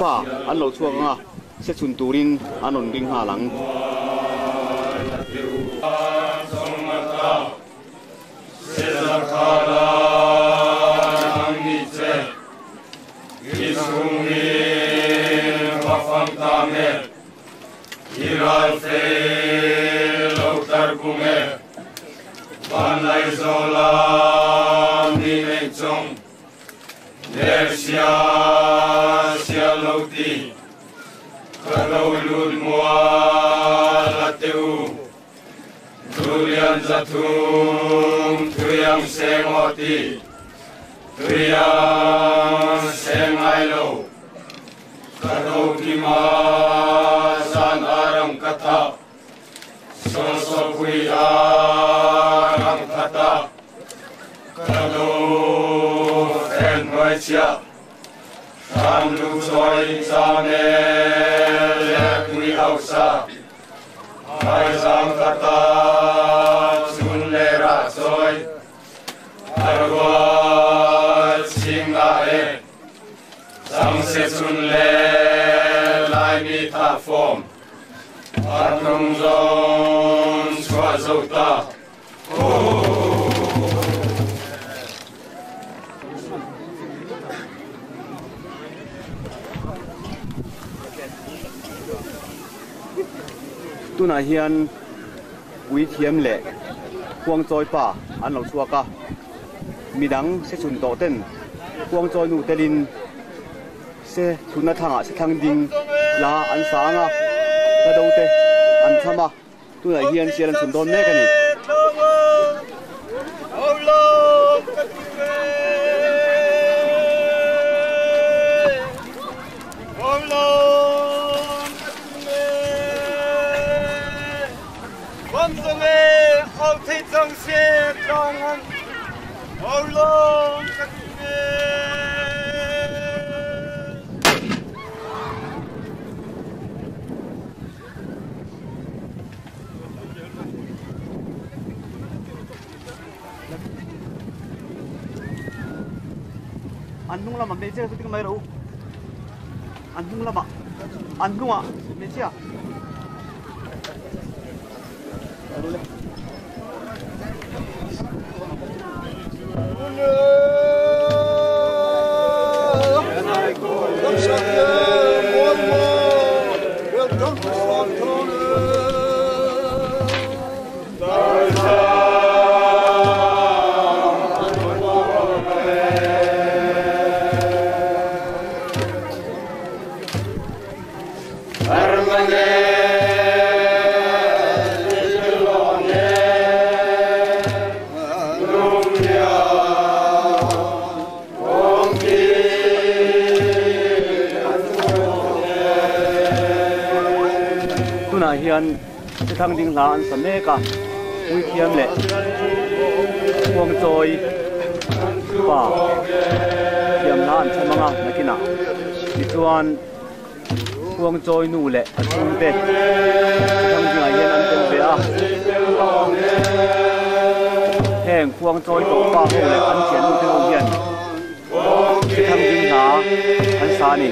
pa an lo chhuak ang a, se chhun turin an rawn ring nghal ang. Tunah hian puithiam leh khuangchawi pa an lo chhuak a, midang se chhun tawh ten khuangchawi nu telin se chhunna thlangah se thlang ding la an sa ang a, hla do te an tham a. Tunah hian sial an chhun dawn mek a ni. An hnung lamah hmeichhia chu ding mai rawh u. An hnung lamah an hnungah hmeichhia. Tunah hian Thlang ding hla an sa mek a, Puithiam leh Khuangchawi pa thiam hla an chham ang a nakinah tichuan Khuangchawi nu leh a chhungte thlang dingah hian an tel ve a, heng Khuangchawi tawh pa ho leh an thiannu te ho hian thlang ding hla an sa a ni.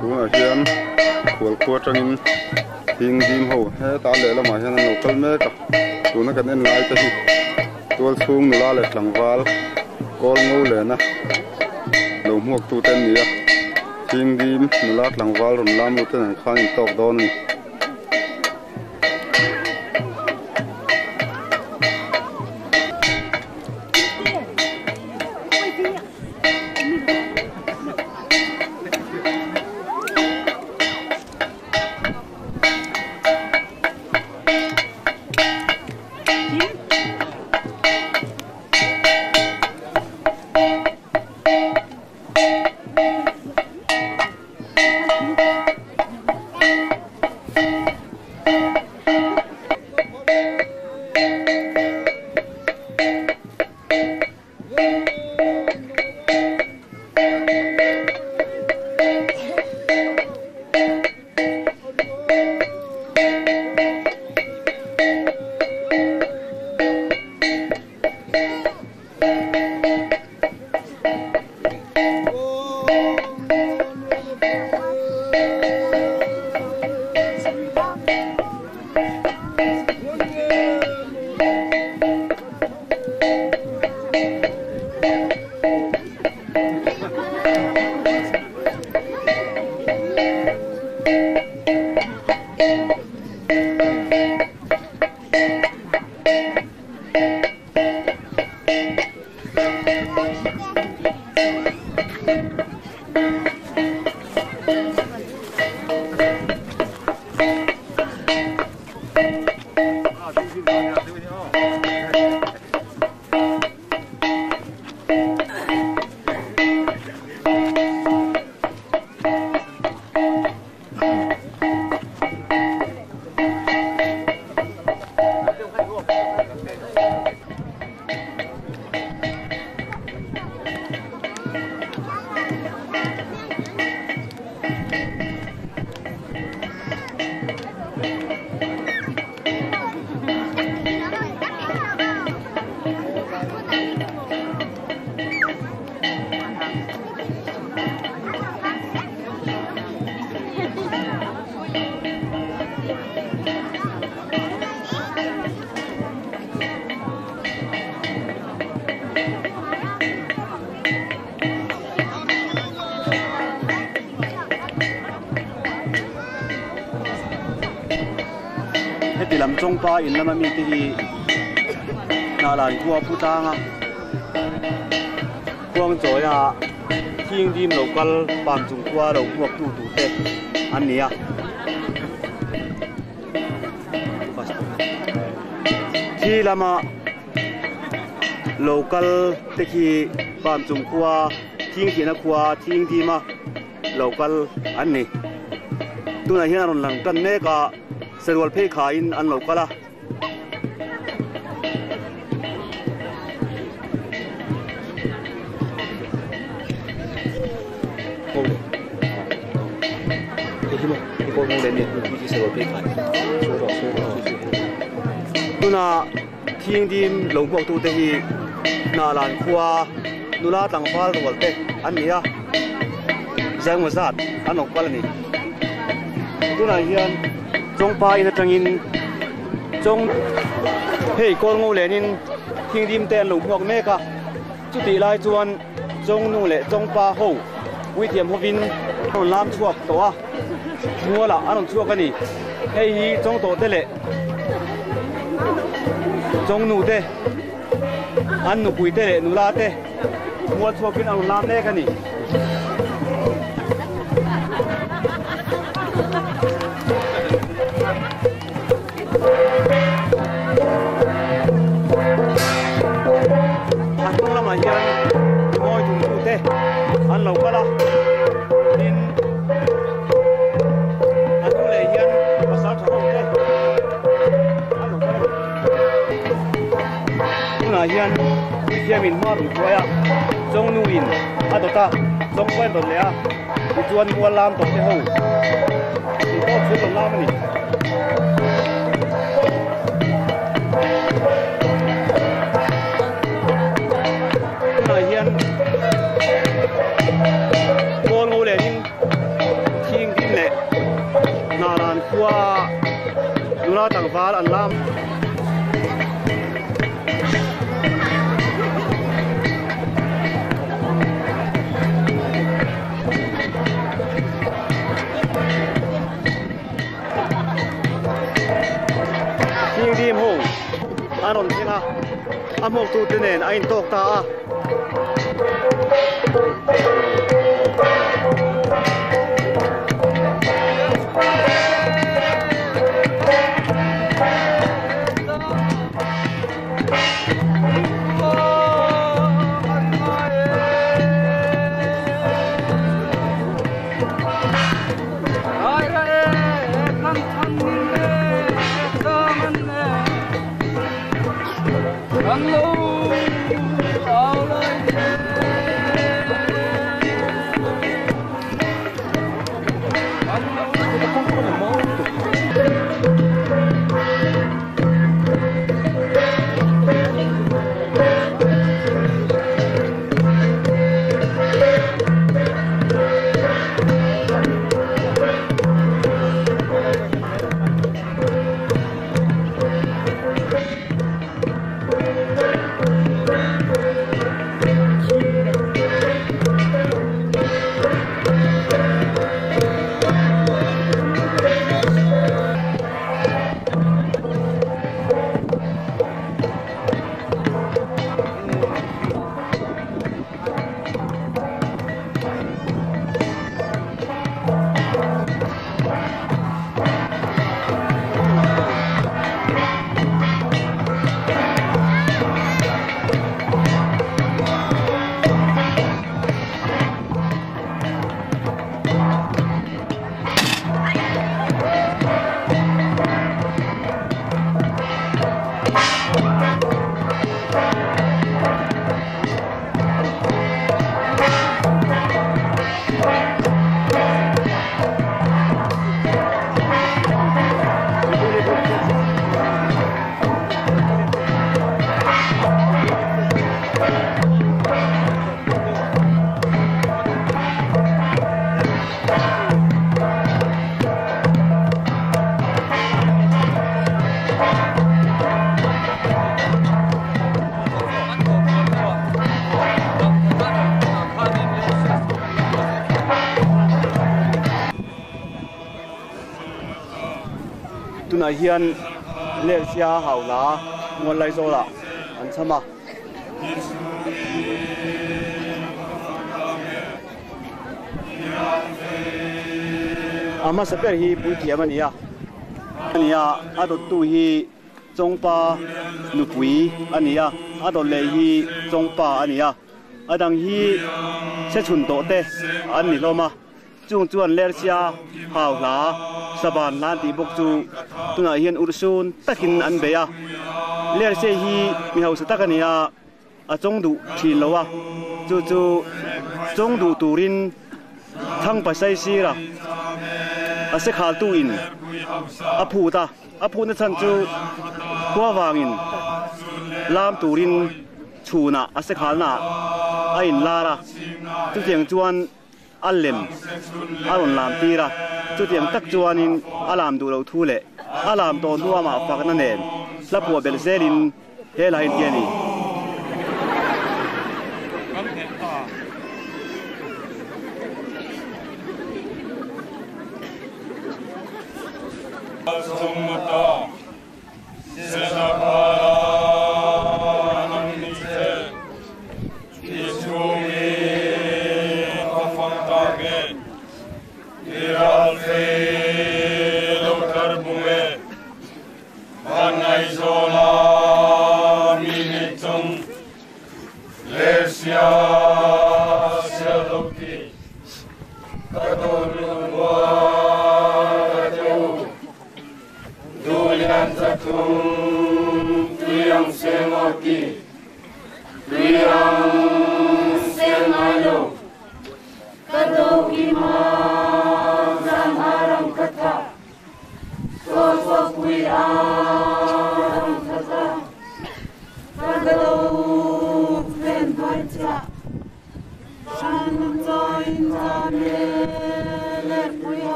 Tunah hian khualkhua atangin thing ding ho hetah lehlamah hian an lo kal mek a tuna kan en lai te hi tual chhung nula leh tlangval kawl ngo lena lo hmuak tu te an ni a thing dim nula tlangval rawn lam lut te nen khan in tawk dawn a ni. Heti lam tawngpa in lama mite hi Hnahlan khua pu tlanga khuangchawia thingdim lo kal pam chung khua lo hmuak tu tur te an ni a. Khi lama lo kal te khi pam chung khua thingthihna khua thingdima lo kal an ni. Tunah hian a rawn lang tan mek a, sarual phei khaiin an lo kal a. Tuna thingdim lo hmuaktute hi Hnahlan khua nula tlangval rual te an ni a, zaingmaw zat an awk pal a ni. Tunah hian Chawngpa in atangin Chawng hei kawl ngo lenin thingdim te an lo hmuak mek a, chutih lai chuan Chawngnu leh Chawngpa ho puithiam hovin an rawn lam chhuak tawh a, mualah an rawn chhuak a ni. Hei hi Chawngtawh te leh Chawngnu te, an nupui te leh nula te mual chhuakin an rawn lam mek a ni. A hnung lamah hian mawi tumtute an lo kal a, tin a hnung leh hian pasal tha ho te an lo kal a ni. Tunah hian puithiamin hma rawn hruai a, chawngnuin a dawt a, chawngpain rawn leh a. Tichuan mual lam tawh te ho tih pawh thil rawn lam a ni. Tunah hian kawl ngo lenin thing ding leh Hnahlan khua nula tlangval an lam. Thingdim ho a rawn thleng a, a hmawktute nen a intawk ta a. Tunah hian Lersia Hauhla Muallaizawl-ah an cham a. A hmasa ber hi puithiam a ni a, a ni a, a dawttu hi Chawngpa nupui a ni a, a dawt leh hi Chawngpa a ni a, a dang hi chhechhun tawh te an ni hlawm a, chung chuan Lersia hau hla Saban hla an tih bawk chu tunah hian urhsun takin an bei a, Lersia hi mi hausa tak a ni a. A chawng duh thin lo a, chu chu chawng duh turin Thangpasai sira a sekhaltu in a phut a, a phutna chhan chu khua vangin lam turin chhunah a sekhalna ah a inlar a, chutiang chuan a lem a rawn lam tir a, chutiang tak chuanin a lam duh loh thu leh a lam tawh hnu amah fakna nen hla phuah belh zelin he la inti a ni.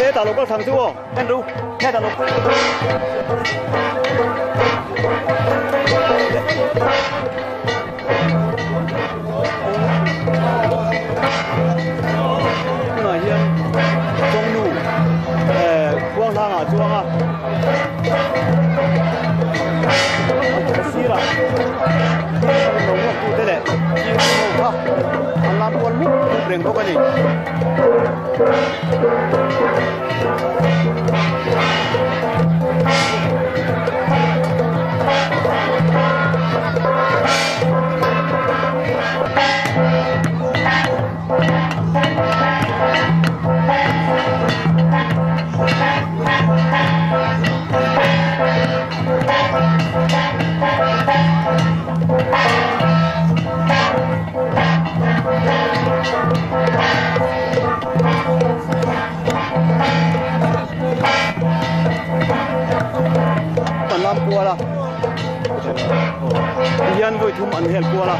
Hetah lo kal thang chu aw en ru hetah lo Tunah hian kawngnu eh khuang hlangah a chuang a a sirah lo nghawk tute leh ho kha an lam kual mup mup reng bawk a ni. An lam kual a tihian vawi thum an hel kual a.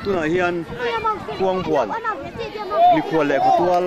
Tunah hian khuangbuan mikhual leh khawtual